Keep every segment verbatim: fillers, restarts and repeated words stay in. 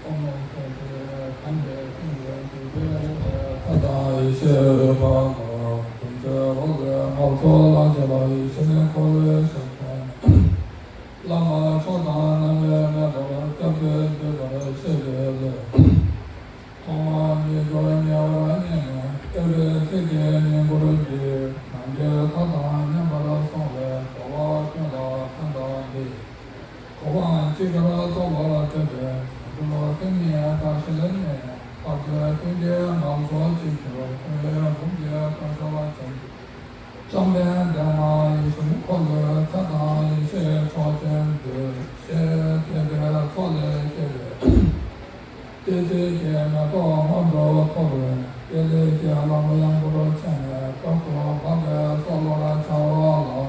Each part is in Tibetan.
ཁམས་པའི་སེམས་ཀྱི་འཇིགས་པའི་ཚེ། ཐབས་དང་ཡེ་ཤེས་འོད་དཔག་ལ། གྲོང་ཁྱེར་འོག་གི་ངོ་ཚོ་ལ་བྱེད་པ་ཡེ་ཤེས་ནི་འཁོར་ལོའི་ཞབས་ཀྱི་བླ་མ་མཆོག་དང་རྣམ་དབྱེ་མེད་པར་སྐྱབས་སུ་འདུས་པར་བཤད་པའི་ལུགས། ཐོག་མར་ཉེ་དུ་ཉེ་བར་མཉེས་ནས་བསྟོད་པའི་ཚིག་གིས་བསྙེན་བཀུར་བགྱི། ནམ་མཁའི་མཐའ་དང་མཉམ་པར་སོང་བའི་འགྲོ་བ་ཀུན་ལ་ཕན་བཏགས་ཏེ། གོ་འཕང་ཅི་དགར་ཐོབ་པར་འདོད་པའི་བྱང་ཆུབ་སེམས་ཉིད་བདག་གཞན་ལ་གནས། ཕར་ཕྱིན་ཀུན་གྱི་ངང་ཚུལ་ཅི་འགྱུར་ཁྱོད་འོད་འབུམ་གྱིས་བསྐོར་བྱ་བ་ཅན། བཅོམ་ལྡན་འདས་མ་ཡེ་ཤེས་འཁོར་ལོའི་ཚེ་དང་ཡེ་ཤེས་མཆོག་ཅན་འདུས། ཞེས་དད་པའི་ཚོགས་ལས་སྐྱེས་པའི་བསྟོད་ཚིག་གི་མེ་ཏོག་སྔོན་དུ་འཐོར་བས། དེ་ལས་ཀྱི་བླ་མ་ཡང་འཁོར་ཆེན་ནས་སྐབས་སུ་བབ་པའི་སྲོག་བླུར་འཆར་བ་ལ།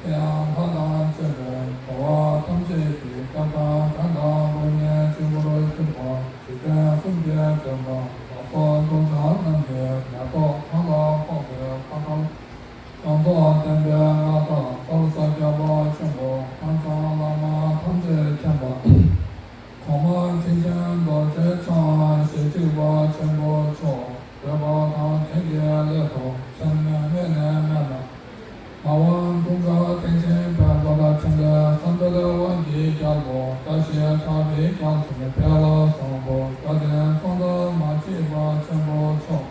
དེ་ཡང་ལྷ་དང་བཅས་པའི་འགྲོ་བ་ཐམས་ཅད་ཀྱི་སྐད་དང་དོན་དང་སྒོ་ལྔའི་སྤྱི་བོར་གྱུར་པ་འཇིག་རྟེན་གསུམ་གྱི་འདྲེན་པ་བདག་སོགས་གདུལ་བྱ་རྣམས་ཀྱི་མེ་ཏོག་གང་ལ་ཕོག་པའི་མཐའ་ལྟར་ཡོངས་རྫོགས་བདེན་པའི་མངའ་བདག་གར་སོགས་རྒྱལ་བ་ཆེན་པོ་ཁམས་བཟང་བླ་མ་ཐམས་ཅད་མཁྱེན་པ། གོང་མ་ཚིགས་ཆེན་རྡོ་རྗེ་འཆང་ཞལ་གཅིག་པ་ཆེན་པོ་མཆོག་འདོད་པ་དང་དོན་གྱི་སླད་དུ་མཚན་སྨད་ནས་སྨད་ལ། ངག་དབང་ཀུན་དགའ་ཐེག་ཆེན་དཔལ་རྡོ་རྗེ་འཆང་ལས་བསམ་འཕེལ་དབང་གི་རྒྱལ་པོ་བཀྲ་ཤིས་གྲགས་པའི་རྒྱལ་མཚན་དཔལ་བཟང་པོ་དགའ་ལྡན་གཙང་པ་མ་གཅིག་པ་ཆེན་པོ་མཆོག་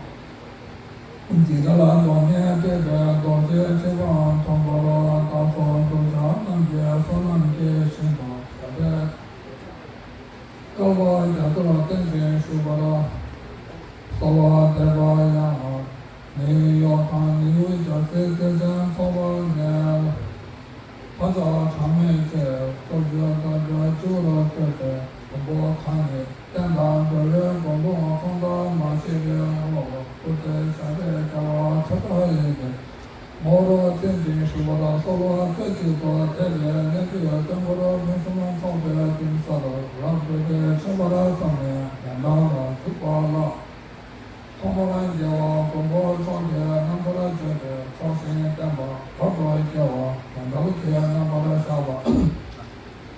འཇིགས་བྲལ་གདོད་ནས་བསྟོད་པའི་རྡོ་རྗེ་ཆེན་པོ་མཐོང་བར་བདག་སོགས་གདུལ་བྱ་རྣམས་ཀྱི་བསོད་ནམས་ཀྱི་ཞིང་དུ་བྱ་བྲལ། བསྐལ་པ་བརྒྱ་སྟོང་བརྟན་ཅིང་བཞུགས་པར་གསོལ་བ་འདེབས་པ་ཡང་ནི་གཡོ་དང་ནི་གཡོ་རྒྱལ་སྲས་རྩལ་ཅན་ཚོགས་པ་ནས། ལྷ་བྱ་གྲངས་མེད་ཅན་སོགས་ཀྱི་བདག་ཅག་སྤྱི་བོར་བཀོད་དེ་མགོན་པོ་གང་ཉིད་བསྟན་དང་གྲོལ་བའི་སྒོམ་སྡོམ་ཚོགས་བསགས་མ་མཆིས་པའི་ངོར་བཀུར་སྟི་བྱ་བའི་རྒྱལ་བ་ཚེ་དཔག་ཡིན་ཏེ། ངོ་བོ་རྟེན་ཅིང་བཞུགས་པ་དང་གསོལ་བ་རྩེ་གཅིག་ཏུ་དད་པའི་གནས་དུས་སྟོན་འཁོར་མི་གསུམ་ཚོགས་པའི་གདན་སར་རབ་སྒྲོལ་དྲི་མ་མེད་པར་བསམ་ནས་གདན་དྲངས་ལ་འཇུག་པ་ལ། ཐོག་མར་རྒྱལ་བ་མགོན་པོ་མཆོག་གི་རྣམ་ཐར་བརྗོད་དེ་ཚོགས་ཞིང་བསྟན་པ་བར་དུ་རྒྱལ་བ་དོན་དམ་གྱི་རྣམ་པར་བཞག་པ།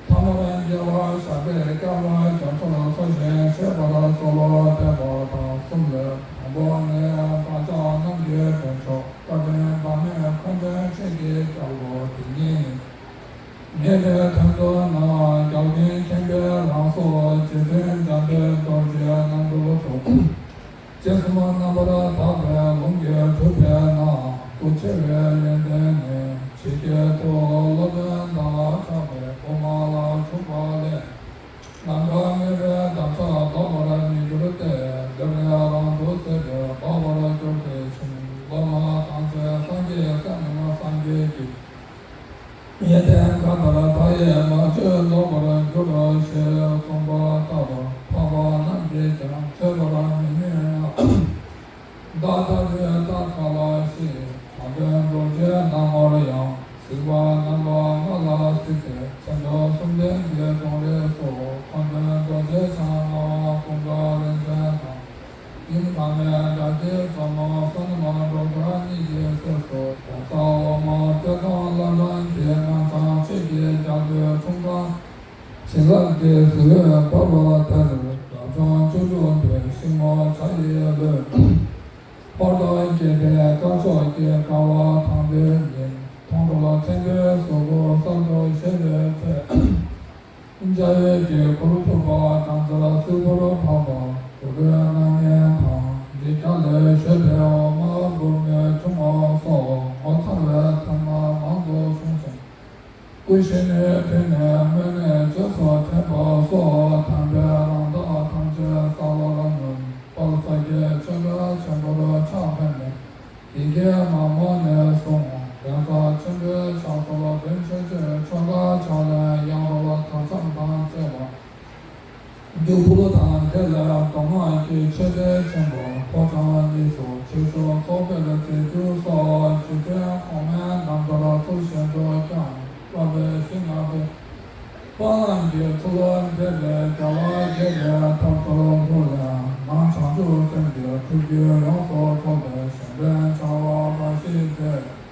ཐ་མར་རྒྱལ་བ་ཞབས་པད་བསྐལ་པ་བརྒྱ་ཕྲག་འཚོ་ཞིང་གཞེས་པར་གསོལ་བ་འདེབས་པ་དང་གསུམ་ལས། དང་པོ་ནི་བདག་ཅག་རྣམས་ཀྱི་དོན་མཆོག་བཀའ་དྲིན་བག་མེད་འཁོར་འདས་ཆོས་ཀྱི་རྒྱལ་པོ་དེ་ཉིད་ཉིད། ཉེ་བའི་དོན་དུ་ནི་རྒྱལ་ཀུན་མཁྱེན་པའི་ལམ་སོགས་རྗེ་བཙུན་འཇམ་དཔལ་རྡོ་རྗེ་རྣམ་དྲུག་ཏུ། རྗེ་གསུམ་རྣམ་པར་དག་པའི་ལུང་གིས་གྲུབ་པས་ན། སྐུ་ཆེ་བའི་ཡོན་ཏན་ནི། ཇི་སྐད་དུ། སློབ་དཔོན་དང་གྲགས་པའི་དབུ་མ་ལ་འཇུག་པ་ལས། ནམ་མཁའ་ངེས་པའི་འདབ་ཆགས་ལྡོག་པར་མི་འགྱུར་ཏེ། འདི་ནི་རང་དུ་ཟད་པས་འབབ་པར་འགྱུར་ཏེ་ཕྱིན། སློབ་མ་ཐམས་ཅད་སངས་རྒྱས་སེམས་རྣམས་སངས་རྒྱས་ཀྱི། ཡོན་ཏན་མཁའ་ལྟར་མཐའ་ཡས་མ་བཅོས་རྫོགས་པར་འགྱུར་རོ་ཞེས་གསུངས་པ་ལྟར་འཕགས་པ་རྣམས་ཀྱིས་ཀྱང་ཐོས་པར་མི་ནུས་ན། བདག་ལྟ་བུའི་རྟགས་ག་ལ་ཞིག་དྲང་དོན་རྡོ་རྗེ་སྣང་ངོར་ཡང་། གཟིགས་པ་རྣམ་པ་ལྔ་ལ་གཟིགས་ཏེ། མཚན་མཆོག་གསུམ་ལྡན་གྱི་གདོང་རིས་སུ། ཁམས་དཔོན་རྡོ་རྗེ་འཆང་ངག་དབང་ཀུན་དགའ་རིན་ཆེན་དང་། དབྱིངས་མཐའ་མེད་དགྲ་བགེགས་ཚོགས་མང་བསོད་ནམས་འགྲོ་དགའ་གཉིས་ཀྱི་སྲས་སུ། གདན་ས་འོག་མ་རྩེ་ཐང་བླ་བྲང་གི་སྔགས་འཆང་ཆོས་ཀྱི་རྒྱལ་པོའི་འཁྲུངས་སྐར། བྱིན་རླབས་ཀྱི་གཟི་འོད་འབར་བ་དེར། རབ་བྱུང་བཅུ་དྲུག་པའི་ཤིང་མོ་བྱ་ཡི་ལུས། ཧོར་དང་རྒྱལ་པོའི་དཀར་ཕྱོགས་ཀྱི་དགའ་བ་དང་པོའི་ཉིན། མཐོང་གྲོལ་ཆེན་པོའི་གཟུགས་སྐུ་གསར་དུ་བཞད་པའི་ཚེ། འཇའ་འོད་ཀྱི་གུར་ཕུབ་པ་སྦྲང་རྩི་སིལ་བུར་འཕགས་པ་གུ་རུའི་སྣང་བརྙན་དང་། འཇིགས་བྱེད་ལས་བཞད་པའི་འོ་མ་འབུར་མའི་ཆུ་བོ་སོགས་ངོ་མཚར་བའི་མཚན་མ་མང་དུ་བྱུང་ཞིང་། སྐུ་གཞོན་ནུའི་དུས་ནས་སྨོན་གནས་རྗེས་སུ་དྲན་པ་སོགས་དམ་པའི་རང་རྟགས་ཐམས་ཅད་གསལ་བར་མངོན་པར་གསལ་བའི་ཆོས་འཁོར་ཆེན་པོར་ཕྱག་ཕེབས་ནས། ཡི་གེ་མ་མོ་ནས་བཟུང་གདན་ས་ཆེན་པོའི་ཕྱག་སྲོལ་བོན་ཆོས་སྤྱོད་ཆོ་ག་ཕྱག་ལེན་ཡང་རོལ་དར་འཆམ་དང་བཅས་པ། རྒྱུ་ཕུར་དང་དེ་ལས་མདོ་སྔགས་ཀྱི་ཆོས་སྡེ་ཆེན་པོ་ཕོ་བྲང་གཉིས་སུ་ཆོས་ཞུགས་ཚོགས་ཕེབས་མཛད་རྒྱུ་སོགས་རྗེ་བཙུན་གོང་མའི་རྣམ་ཐར་ཚུལ་བཞིན་དུ་ཀྱང་བསླབ་པའི་གཞི་ལྔ་པའི་སྤང་བླང་གི་ཚུལ་ལ་མཛད་པའི་རྒྱལ་བ་དགྱེས་པའི་ཐབས་ཚུལ་ལྷུར་ལེན་ནང་བྱང་ཆུབ་སེམས་ཀྱི་ཐུགས་རྒྱུད་ཡོངས་སུ་རྫོགས་པའི་གཞན་ཕན་བྱ་བ་འབའ་ཞིག་མཛད།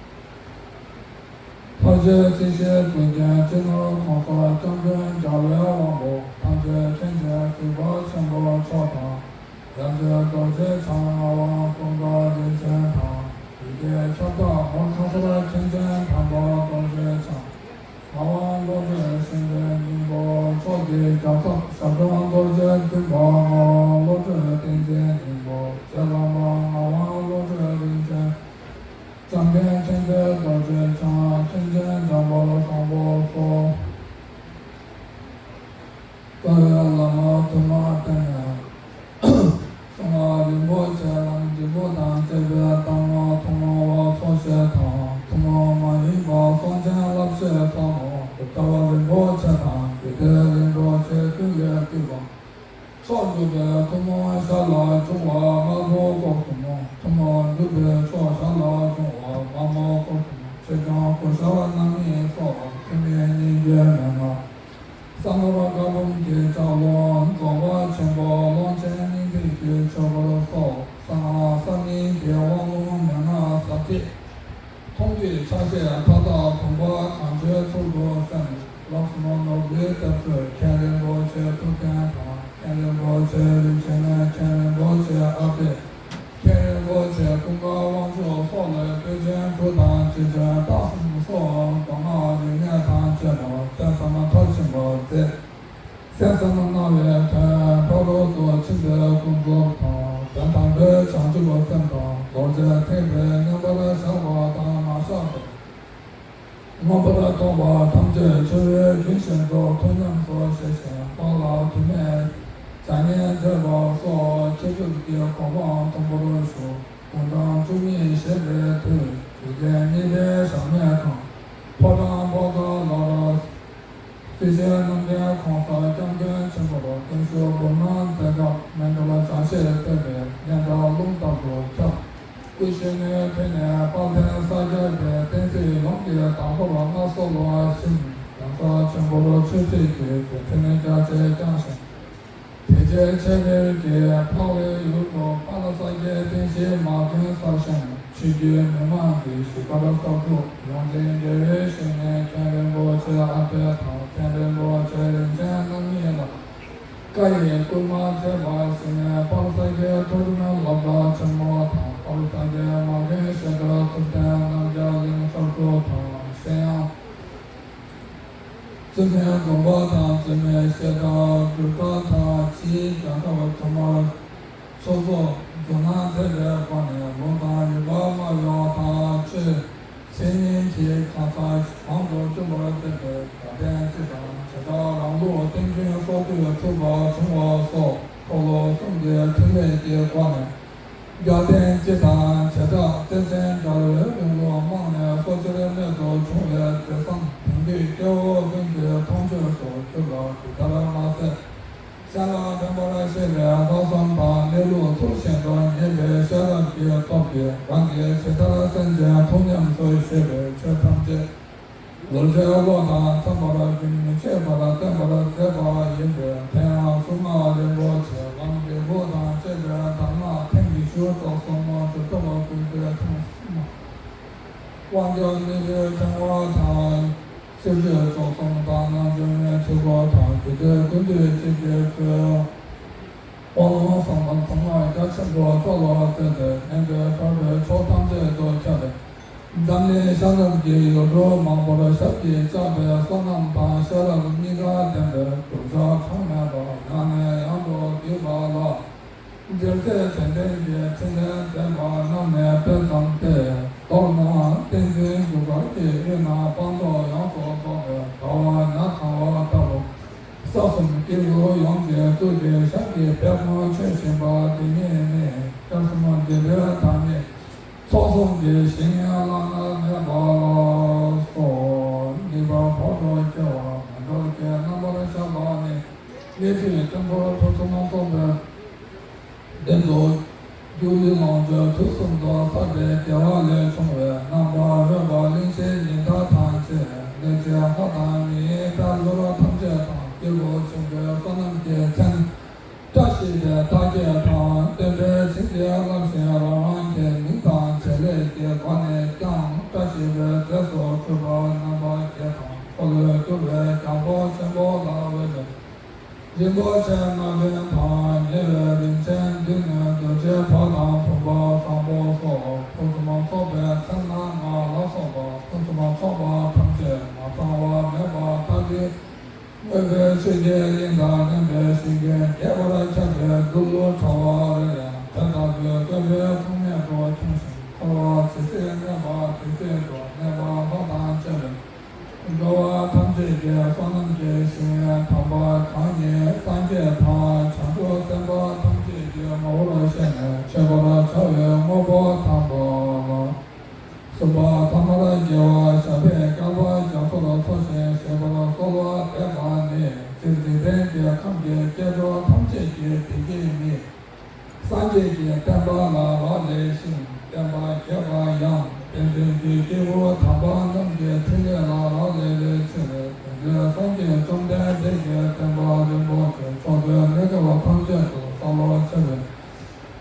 ལྷ་རྗེ་སྲིད་ཞིའི་གཙུག་རྒྱན་སྤྱི་ནོར་༸གོང་ས་༸སྐྱབས་མགོན་རྒྱལ་བའི་དབང་པོ་ཐམས་ཅད་མཁྱེན་ཅིང་གཟིགས་པ་ཆེན་ ཆང་ངག་དབང་ཀུན་དགའ་རིན་ཆེན་དང་། ཡི་གེ་ཁྱབ་བདག་མོ་ཁ་སར་མཁན་ཆེན་དམ་པ་རྡོ་རྗེ་འཆང་། ངག་དབང་བློ་གྲོས་སེང་གེ་སྙིང་པོ་མཆོག་གི་རྒྱལ་ཚབ་ཞབས་དྲུང་རྡོ་རྗེ་འཛིན་པ་ངག་དབང་བློ་གྲོས་བསྟན་འཛིན་སྙིང་པོ། རྗེ་བླ་མ་ངག་དབང་བློ་གྲོས་རིན་ཆེན། བྱམས་མགོན་མཁྱེན་བརྩེ་རྡོ་རྗེ་འཆང་། མཁན་ཆེན་འཇམ་དཔལ་བཟང་པོ་སོགས། རྩ་བའི་བླ་མ་དུ་མ་བསྟེན་ནས། གསང་སྔགས་རིན་པོ་ཆེ་ལམ་འབྲས་བུ་དང་བཅས་པའི་གཏེར་མ་ཐུན་མོང་བ་ཚོགས་བཤད་དང་། ཐུན་མོང་མ་ཡིན་པ་གསང་ཆེན་བསླབ་བཤད་ཚོགས་མང་པོ། ལྟ་བ་རིན་པོ་ཆེ་དང་རྒྱུད་སྡེ་རིན་པོ་ཆེ་ཀུན་ལས་བཏུས་པ། མཆོག་གྲུབ་པའི་ཐུན་མོང་ཞར་ལ་འབྱུང་བ་དམར་པོ་སྐོར་གསུམ་མོ། ཐུན་མོང་གྲུབ་པའི་མཆོག་ཞར་ལ་འབྱུང་བ་དམར་མོ་སྐོར་གསུམ་མོ། ཆོས་སྐྱོང་སྐུ་ཞབས་རྣམ་གཉིས་སོགས། ཐུན་མིན་སྙིང་རྗེའི་མན་ངག། གསང་སྔགས་བཀའ་འབུམ་གྱི་ལྕགས་ལོག། རྫོགས་པ་ཆེན་པོ་ཀློང་ཆེན་སྙིང་ཐིག་གི་ཆོས་འཁོར་སོགས། གསང་སྔགས་གསར་རྙིང་གི་དབང་ལུང་མན་ངག་ཟབ་ཁྲིད། མཐོང་ཐོས་ཆ་ཤས་མཐའ་དག་བུམ་པ་གང་བྱོའི་ཚུལ་དུ་གསན། ལགས་སོ། ནོར་བུའི་གཏེར་མཛོད་མཁན་རིན་པོ་ཆེ་ཐུབ་བསྟན་དང་། མཁན་རིན་པོ་ཆེ་རིན་ཆེན་ནས། མཁན་རིན་པོ་ཆེ་ཨ་པད། མཁན་རིན་པོ་ཆེ་ཀུན་དགའ་དབང་ཕྱུག་སོགས་ལས་དཔེ་ཅན་དྲུག་དང་རྗེ་བཙུན་རྟགས་གསུམ་སོགས་མདོ་སྔགས་རིག་གནས་དང་བཅས་པ་གསན་བསམ་མཐར་ཕྱིན་པ་མཛད། གསན་བསམ་གནང་བའི་དོན་ཕ་རོལ་ཏུ་ཕྱིན་པའི་ཀུན་རྫོབ་དང་། དོན་དམ་པའི་བྱང་ཆུབ་སེམས་དང་རྡོ་རྗེ་ཐེག་པའི་མཉམ་པར་བཞག་པ་དང་མ་བཞག་པ། མངོན་པར་རྟོགས་པ་ཐམས་ཅད་ཆེ་བའི་རྒྱུན་བཞིན་དུ་ཐོབ་སྙམ་སོ་ཞེས་བྱ་བ་ལ་དུ་མས་བྱ་ངན་བརྗོད་པ་སོགས་ཆོས་སྐྱོབ་ཀྱི་གོ་འཕང་མཐོན་པོར་ཞུགས། དགུང་གྲངས་བཅུ་གཉིས་བཞེས་པའི་དུས་ཇི་ལྟའི་གཉིས་པའི་ཞག་མེད་ཁང་། ཕོ་བྲང་པོ་ཏཱ་ལར། སྲིད་ཞིའི་རྣམ་རྒྱལ་གོང་ས་སྐྱབས་མགོན་ཆེན་པོར་བརྟན་བཞུགས་འབུམ་རམས་མཛད་སྐབས་སྨན་གྲོལ་ལ་ཕྱག་བཞེས་མཛད་པའི་སྙན་གྲགས་རླུང་ལྟར་དུ་ཁྱབ། སྐུ་གཞོན་ནུའི་དུས་ནས་དཔལ་ལྡན་ས་སྐྱ་པའི་བསྟན་སྲིད་ཡོངས་ཀྱི་བདག་པོར་མངའ་གསོལ་བ་བཞིན། གོང་ས་ཆེན་པོར་ཆོས་སྲིད་ཀྱི་མཛད་འཕྲིན་རྒྱ་ཆེར་བསྐྱངས་ཤིང་། དེ་རྗེས་ཆེད་བསྒྱུར་གྱིས་འཕགས་པའི་ཡུལ་དུ་དཔལ་ས་སྐྱའི་རྟེན་གཞིའི་མ་དགོན་གསར་བཞེངས། ཆོས་བརྒྱུད་མི་མང་གི་བཞུགས་སྒར་གསར་འཛུགས། ཡོངས་འཛིན་དགེ་བའི་བཤེས་གཉེན་མཁན་རིན་པོ་ཆེ་ཨ་པད་དང་མཁན་རིན་པོ་ཆེ་རིན་ཆེན་རྣམ་གཉིས་ལ་བཀའ་ཡི་བསྐུལ་མ་མཛད་པ་བཞིན་དཔལ་ས་སྐྱའི་མཐོ་རིམ་སློབ་གྲྭ་ཆེན་མོ་དང་། དཔལ་ས་སྐྱའི་མ་དགོན་བཤད་གྲྭ་ཐུབ་བསྟན་རྣམ་རྒྱལ་གླིང་གསར་འཛུགས་དང་། གཞན་ཡང་། བཙུན་མའི་དགོན་པ་དང་བཙུན་མའི་བཤད་གྲྭ་བསྒྱུར་རྩ་དང་། ཕྱིའི་རྒྱལ་ཁབ་དུ་མར་ཕྱོགས་བཞུགས་མཛད་པའི་སྒོ་ནས་ལུང་དང་རིགས་པ་སླར་ཡང་དང་། ཆོས་འཆད་ཉན་གྱི་གང་ཟག་མང་དུ་བསྐྲུན་པར་མཛད་པའི་དགའ་སྟོན་སྤྱི་དང་བྱེ་བྲག་རང་ལུགས་བསྟན་རྒྱུན་སྲོལ་གཏོད་ཐུབ་པ་བྱུང་བ་སོགས་འཁོར་ལོ་གསུམ་གྱི་ཕྲིན་ལས་ཀྱི་སྒོ་ནས། རྒྱལ་བསྟན་སྤྱི་དང་བྱེ་བྲག་རྩེ་ཆེན་རྒྱལ་བའི་གླིང་ལུ་རྨང་ནས་གསོ་ཆེར་སྨད་དུ་བྱུང་བའི་མཛད་བཟང་དེང་དུས་སྐྱེ་བོ་ཀུན་གྱི་མཐོང་ཆོས་སུ་གྱུར་ལ། དེ་ལྟར་མ་ཟད། གཞན་ལ་ཕན་པར་བྱེད་པའི་ལྷག་བསམ་དང་གནས་ལུགས་ཚུལ་བཞིན་དུ་ངེས་པའི་ཤེས་རབ་ཀྱི་སྟོབས་ཀྱིས་རང་གིས་ཇི་ལྟར་སེམས་ཅན་ཐུབ་ཉམས་སུ་བཞེད་པའི་ཆོས་ཐམས་ཅད། ལོ་ཙཱའི་བློ་དང་འཚམ་པར་རྒྱུན་མི་ཆད་པར་བསྟན་པར་མཛད་པ་ཡིན་པས། དེ་ཡང་གསུང་ངག་རིན་པོ་ཆེ་ལམ་འབྲས་བུ་དང་བཅས་པའི་གདམས་ངག་ཐེངས་ཉི་ཤུ་རྩ་གསུམ་སྒྲུབ་ཐབས་ཀུན་གྱི་ཐེངས་གསུམ། དབང་སྐྱབས་ནུས་པའི་ཕྲེང་བ་དང་། ཤེར་ཕྱིན་རྫོགས་གསུམ་དང་རྣལ་འབྱོར་མའི་ཆོས་སྐོར་དང་། རྒྱུད་སྡེ་ཀུན་བཏུས་གཅིག་གིས་མཛོད། དབང་ལུང་གསང་བ་ཐོག་མར་རྒྱ་ཆེན་པོ་རྩ་ལ་མཛད་དེ། ཉན་ཐོས་ཐར་པའི་ཕྱོགས་ཐམས་ཅད་དུ་ཁྱབ་པས། འཛམ་གླིང་ཤར་ནུབ་ཀྱི་ཡུལ་གྲུ་མང་པོར་ཞབས་ཀྱིས་བཅགས་པའི་བསོད་ནམས་དང་ཤེས་རབ་གཉིས་ཀ་ལྡན་པའི་གདུལ་བྱ་གྲངས་མེད་པ་ཡང་ནས་ཡང་དུ་བསྡུས་པ་ལ། འབྲེལ་ཚད་ཏན་ཏན་གྱི་ཕྲིན་ལས་མཛད་པ་རྣམས་ནས་དཔེ་ཙམ་སྟེ། མདོར་ན་བསྟན་འཛིན་རྒྱུ་སྐར་གྱི་དབུས་ན་སྤངས་རྟོགས་ཡོངས་སུ་རྫོགས་པའི་ཟླ་བ་ཉ་གང་བ་ལྟ་བུ། ས་གསུམ་སྐྱེ་དགུ་ཡོངས་ཀྱི་གཙུག་གི་ཞབས་ཀྱིས་པདྨོ་མཆོད་བཞིན་པ་འདི་ཉིད་ནི། སྐྱབས་གསུམ་འདུས་པའི་བདག་ཉིད་ཚོགས་གསུམ་གྱི་ཞིང་བླ་ན་མེད་པ་ལགས་སོ། ངེས་པར་བར་དུ་སྐྱེ་བ་མི་འགྲོ་གི་རྣམ་པར་ཤར་བ་ནི། སྣོད་བཅུད་དཀོན་པོ་ཁྲོ་གསུམ་ཚོགས་པའི་གདན་དུ་རྒྱུ་ལི་ལོངས་སྤྱོད་དུས་གསུམ་དུ་བསགས་པའི་དགེ་བ་ལས་བྱུང་བའི་རྣམ་པར་རོལ་པ་གླིང་བཞིའི་ཉི་ཟླ་དང་བཅས། གནོད་བྱེད་ལྷ་དང་མིའི་དཔལ་འབྱོར་ཐམས་ཅད་དང་། སྐྱེས་བུ་ཆེན་པོའི་བསོད་ནམས་ཀྱི་མཚན། བཀྲ་ཤིས་པའི་རྟགས་བརྒྱད་དང་། བསྟན་པའི་བྱིན་གྱིས་བརླབས་ཤིང་རང་རང་གི་མིང་དང་བྱེད་ལས་ཀྱི་སྒོ་ནས་ཀྱང་བཀྲ་ཤིས་པའི་རྫས་སུ་གྱུར་པ་རྣམ་པ་བརྒྱད་དང་། འཁོར་ལོས་སྒྱུར་བའི་རྒྱལ་པོ་ཆེན་པོ་ལ་འོས་པའི། རིན་པོ་ཆེ་སྣ་བདུན་དང་། ཉེ་བའི་རིན་ཆེན་བདུན་ནི། རྡོ་རྗེ་འབར་དང་བུམ་པ་བཟང་པོ་སོགས། ཕུན་སུམ་ཚོགས་པའི་ཚེ་ན་ལྔ་ལ་སོགས་པ། ཕུན་སུམ་ཚོགས་པ་ཐམས་ཅད་མ་ཚང་བ་མེད་པ་ལྟ་སྟེ། དངོས་པོའི་ཆོས་ཀྱི་དབྱིངས་དང་མཉམ་པའི་ཞིང་ཁྱོན་རྒྱས་པར་ཁྱབ་པའི་རྡུལ་ཕྲ་བ་རེ་ཡང་དེ་ལྟ་བུའི་བཀོད་པའི་མཚུངས་མེད་དུ་འཁྱོངས་ཤིང་། འཁོར་བ་ཇི་སྲིད་གནས་པ་དེ་སྲིད་དུ་གནས་པ་ལྷ་དང་བཅས་པའི་འགྲོ་བ་ཐམས་ཅད་ཀྱི་བསོད་ནམས་ཀྱི་ཞིང་དམ་པ་གང་ཉིད་སངས་རྒྱས་དང་བྱང་ཆུབ་སེམས་དཔའ་ཐམས་ཅད་ཀྱི་ངོ་བོར་ཤེས་ནས་མཆོད་པར་བྱ་བའི་དངོས་པོ་དམ་པ་ལ། གསུམ་པ་ཐ་མར་དགེ་བ་ཞབས་པད་བསྐལ་པ་རྒྱ་མཚོར་འཚོ་ཞིང་གཞེས་པར་གསོལ་བ་འདེབས་པ་ནི། སྤྱིར་འཇིག་རྟེན་གྱི་ཁམས་ཀྱི་སྐྱེ་འགྲོ་ཐམས་ཅད་ཀྱི་བདེ་སྐྱིད་ནི། སངས་རྒྱས་ཀྱི་བསྟན་པ་ལ་རག་ལས་ཤིང་། བསྟན་པ་རྒྱས་པ་ཡང་བསྟན་འཛིན་གྱི་སྐྱེས་བུ་དམ་པ་རྣམས་ཀྱི་ཕྲིན་ལས་ལ་རག་ལས་པའི་ཕྱིར། དེ་འདྲའི་སངས་རྒྱས་བཅོམ་ལྡན་འདས་ཀྱི་བསྟན་པ་རིན་པོ་ཆེ་ཕྱོགས་བཅུའི་གནས་སྐབས་ཐམས་ཅད་དུ་གསལ་བར་བྱེད་པའི།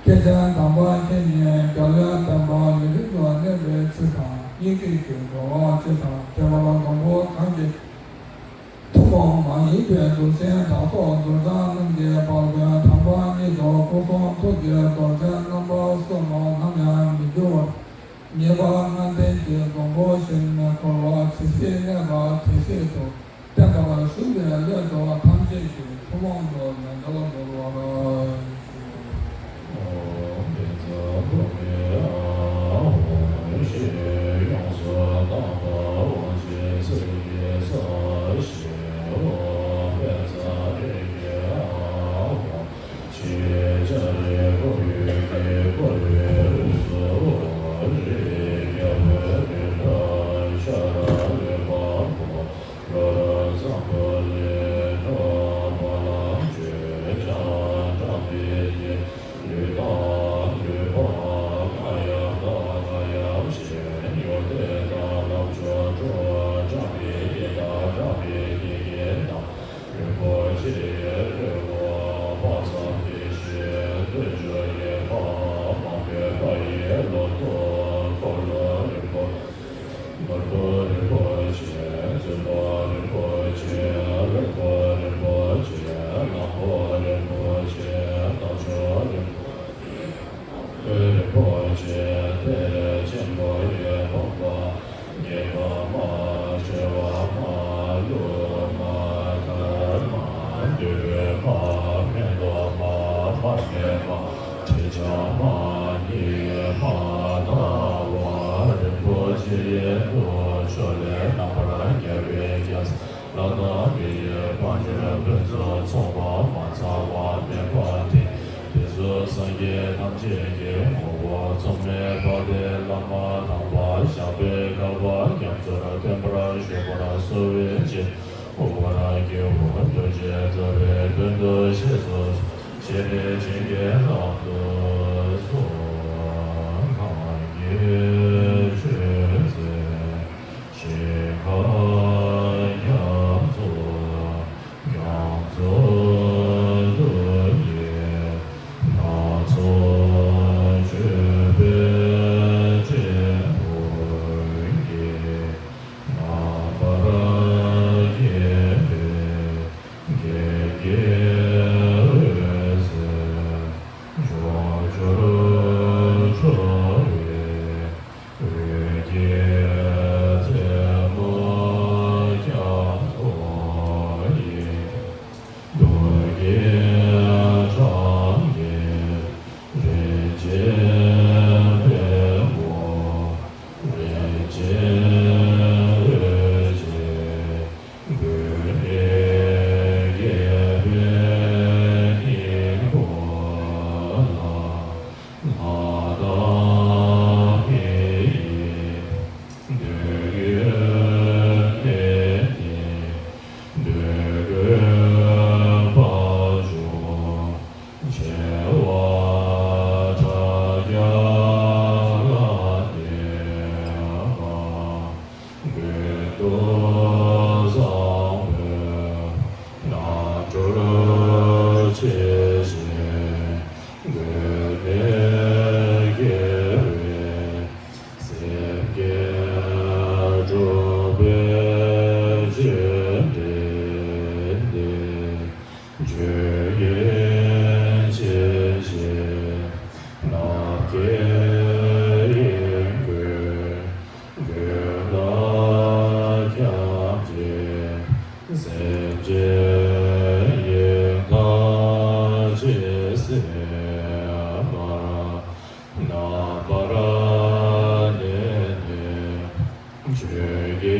སྐྱེས་ཆེན་དམ་པ་ཁྱེད་ཉིད་རྒྱལ་བའི་བསྟན་པ་ཡུན་རིང་དུ་གནས་པའི་ཕྱིར་དང་། སྙིང་ཐིག་གི་འགྲོ་བ་སྤྱི་དང་ཁྱད་པར་སྡོང་པོ་གང་གི་ཐུན་མོང་མ་ཡིན་པའི་གདུལ་ཞིང་དག་སོགས་གདུལ་བྱ་རྣམས་ཀྱི་དཔལ་མགོན་དམ་པ་ཉིད་དུ་སྐུ་གསུང་ཐུགས་ཀྱི་རྡོ་རྗེ་རྣམ་པར་གསུམ་ནམ་ཡང་མི་འགྱུར་བར། ངེས་པ་ལྔ་ལྡན་གྱི་སྡོང་པོ་བཞིན། འཁོར་བ་ཇི་སྲིད་གནས་པ་དེ་སྲིད་དུ། བརྟན་པར་བཞུགས་པའི་སླད་དུ་ཐམས་ཅད་ཀྱི་ཐུན་མོང་དུ་ནན་ཏན་འབུལ་བར་ཞུ། ཨོཾ་བཛྲ་གུ་ཎི་ཨཱཿཧཱུྃ། ཡོངས་སུ་དག་པ་དབང་ཆེན་ཚིག་གི་ས་གཞི། ཨོཾ་བཛྲ་རེ་ཨཱཿཧཱུྃ། ཕྱི་ལྕགས་རི་བོ་ཡུལ་གྱི་བསྐོར་བའི་དབུས་སུ། རིའི་རྒྱལ་པོའི་རི་བྲག་ཤར་ལུས་འཕགས་པོ། ལྷོར་འཛམ་བུ་གླིང་ནུབ་བ་ལང་སྤྱོད། བྱང་སྒྲ་མི་སྙན་ལུས་དང་ལུས་འཕགས་རྔ་ཡབ་དང་རྔ་ཡབ་ཆེན། ཡོན་ཏན་དང་ལམ་མཆོག་དྲུག་སྒྲ་མི་སྙན་དང་སྒྲ་མི་སྙན་གྱི་རྒྱན་དང་། རིན་པོ་ཆེ་ཡི་ལྷུན་པོ་དཔག་བསམ་དེ་བཞིན་དུ་འཇུག་ཡེ་ཕ་མ་མོས་པ་ཡི་ལོ་ཏོག་འཁོར་ལོ་རིན་པོ་ཆེ། ནོར་བུ་རིན་པོ་ཆེ། བཙུན་མོ་རིན་པོ་ཆེ། རོལ་མོ་རིན་པོ་ཆེ། གླང་པོ་རིན་པོ་ཆེ། རྟ་མཆོག་རིན་པོ་ཆེ། རིན་པོ་ཆེ། གཏེར་ཆེན་པོ་ཡི་བུམ་པ། སྙེ་མ་མ། བྱེ་བ་མ། ལུགས་མ། མཁར་མ། བདུད་བྷེ་མ། མེ་ཏོག་མ། མར་མེ་མ། དྲི་ཆབ་མ། སྙེ་མ་དང་བ་རིན་པོ་ཆེ་ཡི་ནུ་ཞོ་ལས་རྣམ་པར་རྒྱལ་བའི་རྒྱལ་མཚན། ལྷ་དང་མི་ཡི་དཔལ་འབྱོར་ཕུན་ཚོགས་ཚོགས་པ་མ་ཚང་བ་མེད་པ་དེ། དེ་ཚུ་སངས་རྒྱས་ཐམས་ཅད་ཀྱི་ངོ་བོ་མཚུངས་མེད་པ་སྟེ། བླ་མ་དམ་པ་ཞབས་པད་བསྐལ་པ་རྒྱ་མཚོར་བརྟན་པར་བཞུགས་པར་གསོལ་བའི་ཕྱིར། དབུ་མར་དགེ་བ་རྡོ་རྗེ་གྲགས་པའི་མདུན་དུ་གཤེགས་སུ་གསོལ། ཞལ་ནས་བྱིན་གྱིས་བརླབ་ཏུ་གསོལ། གང་གི་མཆོད་རྫས་ཞིང་ཁམས་རྒྱ་མཚོ། རྒྱ་མཚོ་རྡུལ་གྱི་སྣ་ཚོགས་མཆོད་པའི་སྤྲིན་ཕུང་གིས། རྣམ་པར་རྒྱལ་བའི་རྒྱལ་གྱི་འོད་ཟེར་ཕྱོགས་བཅུར་འཕྲོ་བའི་འོད་ཀྱི་རྩེ་མོ་རྒྱ་མཚོ་ཡི། རྡུལ་གྱི་གྲངས་ཀྱིས་རིན་ཆེན་པདྨོ། རིན་ཆེན་འོད་ཀྱིས་འབུལ་ནས་རྒྱལ་བའི་ ཆོས་དབྱིངས་ཆེ་ཞིང་ནམ་མཁའི་དབྱིངས་ཀུན། ཀུན་ཏུ་ཁྱབ་ཅིང་། སེམས་ཅན་ཡི་དྭགས་ཀྱི་སེམས་པར། རྣམ་པར་གནས་ནས་ཆོས་ཀྱི་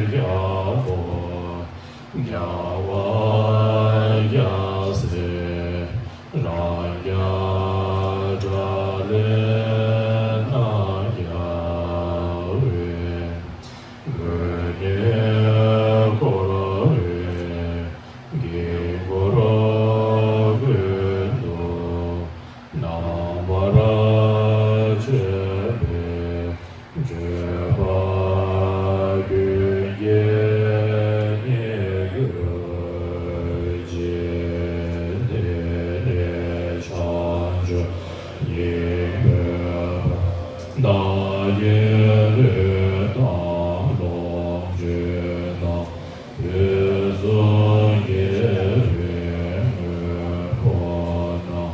རྒྱལ་པོ། རྒྱལ་བ་རྒྱལ་སྲས་རང་རྒྱལ་དགྲ་ལས་རྣམ་རྒྱལ་བའི། མགོན་ནས་འཁོར་བའི་དཀྱིལ་འཁོར་ཀུན་ཏུ། རྣམ་པར་མཆོད་པའི་མཆོད་པ་ཀུན་གྱི་དངོས་གྱུར་ཅན། དེ་ནས་བྱང་ཆུབ་སྙིང་པོའི་བདག་གི་ལུས་དང་ལོངས་སྤྱོད་དང་། དུས་གསུམ་དགེ་བའི་དངོས་པོ་རྣམས།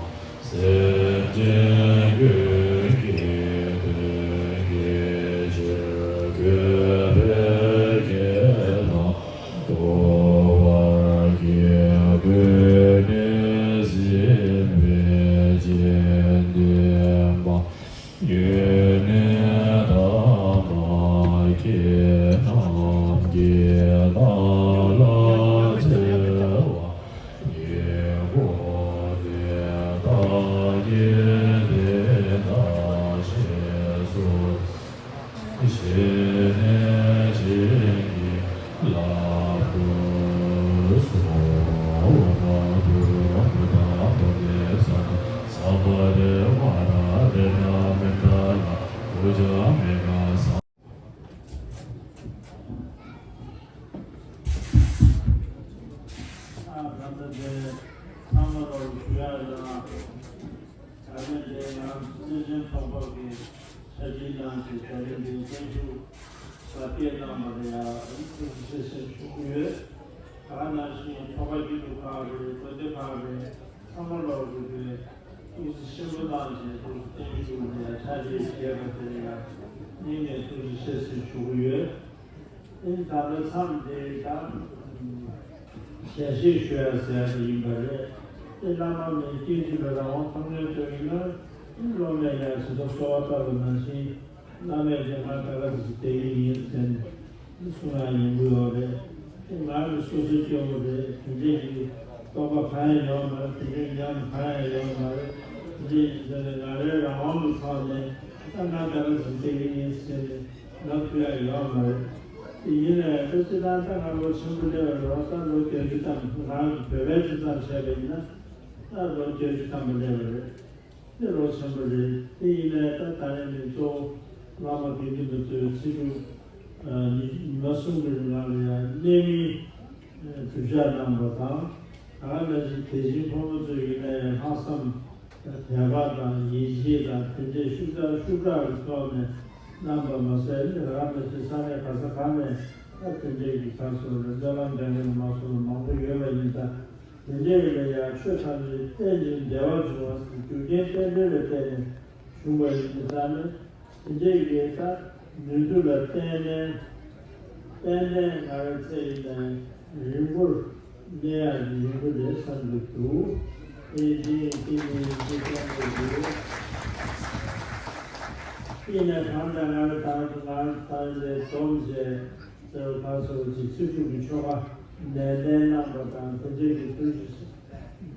སེམས་ཅན་ཀུན་གྱི་དོན་གྱི་ཕྱིར། གུས་པས་བགྱིས་དང་དུ་བར་བགྱི། ཀུན་ནས་གཟིགས་པའི་སྤྱན་ལྡན་མ། ཡོན་ཏན་དང་མ་སྐྱེས་རྣམས་ཀྱིས་བདག་ལ་བརྩེ་བ་ཉེར་བསྒོམས་ནས། བདག་གི་དེ་དག་རྗེས་སུ་བྱས་ནས་བྱིན་གྱིས་བརླབ་ཏུ་གསོལ། ཨོཾ་ཨ་ཏུ་རོ་ཀུ་ཏ་པ་ཏེ་ས་ཏྭ། སམྦྷ་ཝེ་མ་ར་ཏེ་ན་མི་ཏ་ལ་པུ་ཇ་མེ་ག་ས། ཨ་ད་ལྟ་དེ་ཚང་མ་ལོག་ཞུ་ཡ་ལ། ད་ལྟ་དེ་ང་སེམས་ཅན་ཚོགས་པ་གི་ཕྱག་སྦྱིན་གནང་སྟེ་ད་རིང་འདིར་བརྟན་བཞུགས་གཟབ་རྒྱས་གནང་བ་ལ་ཡང་ཐུགས་རྗེ་ཆེ་ཞུ་གི་ཡོད། ད་ག་ནང་བཞིན་ཚོགས་པ་སྐྱིད་སྡུག་ཁག་རེད། དགོན་སྡེ་ཁག་རེད། ཚང་མ་ལོག་གི་དེ་ཐུགས་རྗེ་ཆེན་པོ་གནང་བྱས་ཐུགས་རྗེ་བརྟན་བཞུགས་ལ་ཡང་ཕྱག་རྗེས་རྒྱས་པ་དེ་ལ་ཡང་སྙིང་ནས་ཐུགས་རྗེ་ཆེ་ཞེས་ཞུ་གི་ཡོད། ཨེ་ད་ལྟ་མཚམས་འདིར་ད་ཞལ་བཞེས་ཞུ་ཡ་ཟེར་ཡ་དེ་ཡིན་པ་རེད། ཨེ་བླ་མ་མི་སྐྱེ་འཇིག་པའི་རང་དབང་ཐོབ་མཁན་ཚོ་ཡིན་ན། ཨེ་སློབ་མས་ཡང་ཇི་ལྟར་གསོལ་བ་བཏབ་པ་ནང་བཞིན་བླ་མས་ཀྱང་ང་ད་ག་ཟེ་ཟེ་བསྡད་ཀྱི་ཡིན་ཟེར་ནས་གསུང་ཡ་ཡོང་གི་ཡོད་རེད། ཨེ་ང་ནི་སོ་སོའི་སྐྱེ་བོ་རེད། དེ་འདྲས་ཀྱི་རྟོག་པ་གང་ཡང་ཡོད་མ་རེད། དེ་འདྲས་ཉམས་གང་ཡང་ཡོད་མ་རེད། དེ་འདྲས་ཡིན་ཟེར་ནས་ང་རའི་རང་དབང་དུ་ཐོག་ནས་ད་ང་ད་ག་ཟེ་ཟེ་བསྡད་ཀྱི་ཡིན་ཟེར་ནས། ལབ་ཐུབ་ཡ་ཡོད་མ་རེད། དེ་ཡིན་ནའི་ད་སྤྱིར་བཏང་ད་ང་ལོ་ཆེན་པོ་སླེབས་པ་རེད་བ། ད་ལོ་བརྒྱད་ཅུ་ཐམ་པ། ང་རང་གི་བོད་པའི་སྤྱི་ཚོགས་བྱས་པ་ཡིན་ན་ད་ལོ་བརྒྱད་ཅུ་ཐམ་པ་སླེབས་པ་རེད། དེ་ལོ་ཆེན་པོ་རེད། དེ་ཡིན་ནའི་ད་ད་རེས་ནས་གཙོ་བོ་བླ་མ་དགེ་འདུན་པ་ཚོས་ཚེས་དྲུག་ཨ་ཉི་ཉི་མ་གསུམ་གྱི་རིང་ལ་ཡང་གནད་སྨིན་གྲུབ་ཆ་གནང་བ་དང་། ད་ག་ནང་བཞིན་དད་ཅན་ཕོ་མོ་ཚོ་ཡིན་ན་ཡང་ལྷག་བསམ། དད་པ་དང་ཡིད་ཆེས་དང་དེ་འདྲའི་ཤུགས་དྲག་ཤུགས་དྲག་གི་ཐོག་ནས་གནང་པ་མ་ཟད། ནི་རང་མི་ཚེ་ས་གནས་ག་ས་ག་ནས་ད་དེ་འདྲའི་གི་ཁ་སོ་རེ་མཛད་རྣམ་འདྲ་མིན་མ་སོང་མང་པོ་ཡོད་པ་ཡིན། ད་དེ་འདྲའི་ལ་ཡང་ཆོས་ཐམས་ཅད་རྟེན་ཅིང་འབྲེལ་བར་འབྱུང་བ་ཟེར་རྒྱུ་རྐྱེན་རྟེན་འབྲེལ་ལ་བརྟེན་ནས་བྱུང་བ་ཡིན་པ་ཙང་ནི། དེ་འདྲའི་གི་ད་ནུས་མཐུ་ལ་བརྟེན་ནས་ཏན་ཏན་ང་རང་ཚེ་ཡིན་ན་རིང་པོར་གནས་ཡག་ཡོང་གི་རེད་བསམ་གྱི་འདུག་དེ་འདི་ཡིན་དེ་ཡིན་ཞེས་བསམ་གྱི་འདུག་དེ་ནས་གང་ལྟར་ང་རང་ད་ང་རང་ད་ལས་སྡོམ་བྱས་ཟེར་བ་སོགས་ཀྱི་ཚེས་དྲུག་གི་ཆོ་ག་ནན་ཏན་གནང་བ་དང་། དེ་འདྲའི་གི་ཐུགས་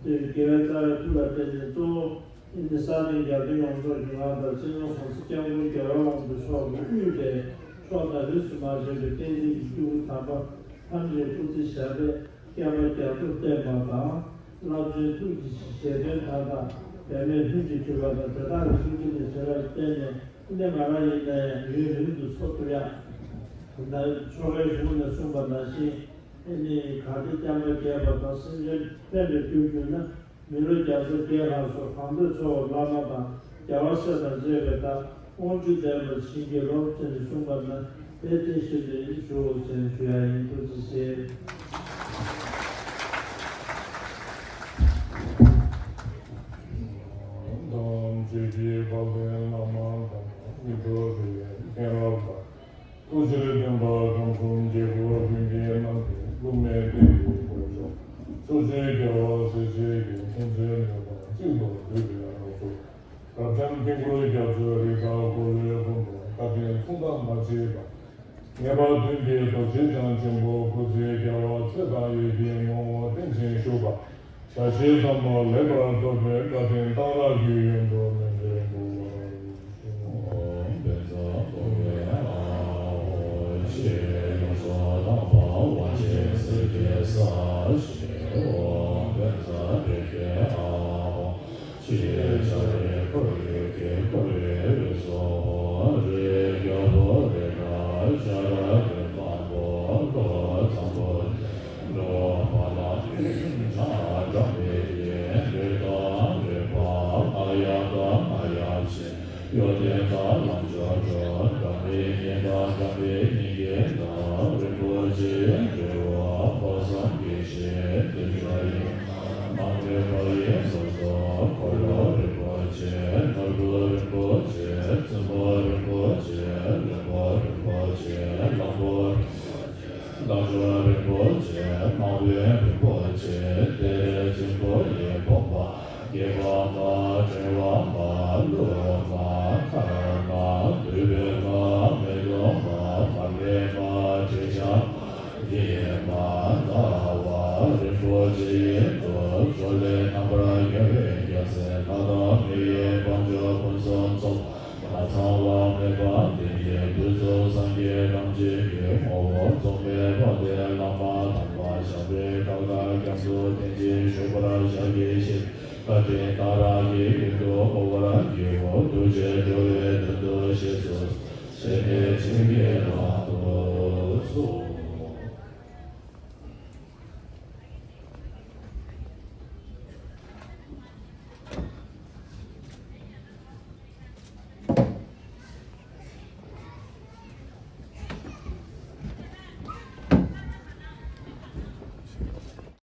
རྗེ་དགེ་བའི་རྩ་བའི་མཐུ་ལ་བརྟེན་ནས་གཙོ་བོ། དེ་ནི་ས་སྟེང་རྒྱ་མཚོ་ཡོངས་རྫོགས་ཀྱི་ངག་དང་སྤྱི་ནོར་༸གོང་ས་༸སྐྱབས་མགོན་རྒྱལ་བའི་དབང་པོ་མཆོག་གིས་དབུས་པའི་ཕྱོགས་དང་རིས་སུ་མ་ཆད་པའི་བསྟན་འཛིན་གྱི་སྐྱེས་བུ་དམ་པ་ཐམས་ཅད་སྐུ་ཚེ་ཞབས་པད་བསྐལ་པ་རྒྱ་མཚོར་བརྟན་པ་དང་། རླབས་ཆེན་ཐུགས་ཀྱི་བཞེད་དོན་མཐའ་དག་འབད་མེད་ལྷུན་གྱིས་གྲུབ་པ་དང་། དེ་དག་གི་ཐུགས་རྗེ་ནས་བྱེད་པར་བརྟེན་ནས་ཨ་ནི་ང་རང་ཡིན་ན་ཡང་ཡུན་རིང་དུ་འཚོ་ཐུབ་ཡག་ད་ཆོ་གའི་གཞུང་ནས་གསུངས་པ་ནང་བཞིན། ཨ་ནི་གལ་ཏེ་བསྐལ་པ་བརྒྱ་པ་དང་སེམས་ཅན་ཕན་པར་གྱུར་གྱུར་ན། མི་ལོ་བརྒྱ་རྩ་བརྒྱད་ལྷག་སོགས་གང་འདོད་འཚོ་བ་བླ་མ་དང་རྒྱལ་བ་སྲས་དང་བཅས་པའི་བདག་དབང་ཕྱུག་ལྡན་པར་བྱིན་གྱིས་རློབས་ཟེར་ནས་གསུངས་པ་ན། དེ་དེ་བཞིན་དུ་ཡིན་ཞུའོ་ཟེར་ནས་ཞུ་ཡ་ཡིན། ཐུགས་རྗེ་ཆེ། ཟེར་བྱེད་ཀྱི་ཕན་བྱེད་ནུས་པ་གཅིག་ཏུ་འདུས་པའི་རབ་ཏུ། རབ་འབྱམས་དཀྱིལ་འཁོར་རྒྱ་མཚོའི་རི་དྭགས་འཁོར་ལོའི་ཕུང་པོ་བཀའ་དྲིན་མཚུངས་ཟླ་མ་མཆིས་པ། ངེས་པར་མཐུན་པའི་རྡོ་རྗེ་འཆང་ཆེན་པོ་སྐུ་ཚེ་རྒྱལ་བ་ཚེ་དང་ཡོན་ཏན་ངོ་བོ་བརྟན་ཅིང་བཞུགས་པ། བྱ་བྱེད་ཚང་མ་ལེགས་པར་ཐོབ་པའི་བཀའ་དྲིན་གཏང་རག་གི་ཡོན་དུ་སྨིན་པའི་བུ། ཨོཾ་བཛྲ་གུ་རུ་ཨཱཿཧཱུྃ། ཡོངས་སུ་དག་པ་དབང་ཆེན་གསེར་གྱི་ས་གཞི། ཨོཾ་བཛྲ་དྷཱིཿཧཱུྃ། ཕྱི་ཤར་རི་ཁོར་ཡུག་གི་འཁོར་བའི་དབུས་སུ་ཧོ། རིའི་རྒྱལ་པོ་རི་དྭགས་ཤ་ར་རི་དམར་པོ་ཀླུ་གཙང་པོ་འགྲོ་བ་ལ་ཕྱག་འཚལ་བའི་ལུས་དང་རིག་པ་ལྔ་ཡབ་དང་ལྔ་ཡབ་ཆེན། ཡོན་ཏན་དང་ལམ་མཆོག་གྲོལ། འབྲལ་མེད་གཉེན་དང་འབྲལ་མེད་གཉེན་གྱི་བདག་རིན་པོ་ཆེའི་འབྲས་བུ་དཔག་བསམ་གྱིས་ཤིན་ཏུ་ཆེ་ཡི། སྣང་བའི་མཐའ་ཡས་ལྷུན་གྱི་འཁོར་ལོ་རིན་པོ་ཆེ། ནོར་བུ་རིན་པོ་ཆེ། བཙུན་མོ་རིན་པོ་ཆེ། བློན་པོ་རིན་པོ་ཆེ། གླང་པོ་རིན་པོ་ཆེ། ལྷ་མཆོག་རིན་པོ་ཆེ། སྣང་བ་རིན་པོ་ཆེ། གཏེར་ཆེན་པོ་ཡི་བུམ་པ། སྐྱེ་བ་མ། བྲལ་བ་མ། ལུས་མ། མཁའ་མ། འདུས་པའི་མ། མེ་ཏོག་མ། མར་མེ་མ། དྲི་ཆབ་མ། ཉི་མ། ཟླ་བ་རིན་པོ་ཆེ་ཡི་མཐུ། ཕྱོགས་ལས་རྣམ་པར་རྒྱལ་བའི་རྒྱལ་མཚན། ལྷ་དང་མི་ཡི་དཔལ་འབྱོར་ཕུན་སུམ་ཚོགས། མ་ཚང་བ་མེད་པ་བདེ་གཤེགས་བདུད་རྩི་སངས་རྒྱས་ཐམས་ཅད་ཀྱི་ངོ་བོ་རྫོགས་པའི་དཔལ་ལྡན་བླ་མ་དམ་པ་ཞབས་པད་བསྐལ་པ་རྒྱ་མཚོ་སྟེང་གཅིག་བཞུགས་པར་ཞལ་གྱིས་བཞེས། བཀའ་དྲིན་གཏང་རག་གི་ཡུལ་དུ་བསྔོ་བར་བགྱིའོ། ཐུགས་རྗེས་འགྲོ་བའི་དོན་དུ་བཞེས་སུ་གསོལ། བཞེས་ནས་བྱིན་གྱིས་བརླབ་ཏུ་གསོལ།